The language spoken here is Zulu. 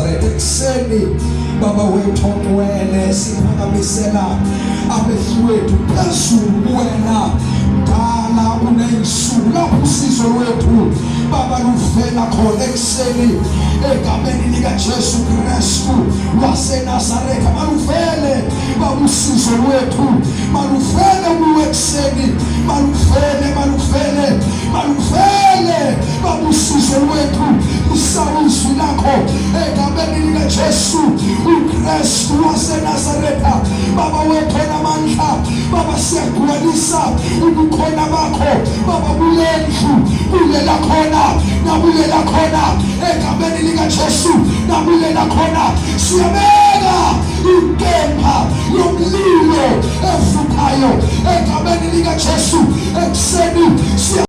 waseNazaretha ekuseni. Baba wethu ongcwele, siphakamisela amehlo wethu phezulu kuwena mdala uney'nsuku lapho usizo lwethu baba luvela khona ekuseni egameni likaJesu Kristu waseNazaretha. Maluvele baba usizo lwethu, maluvele kuwe ekuseni, maluvele, maluvele, maluvele baba usizo lwethu, lisawizwi lakho egameni likaJesu uKristu waseNazaretha. Baba wethu onamandla, baba siyagcwalisa ubukhona bakho baba kulendlu, kulela khona nakulela khona egameni likaJesu, nakulela khona siyabeka inkemba yomlilo evuthayo egameni likaJesu ekuseni.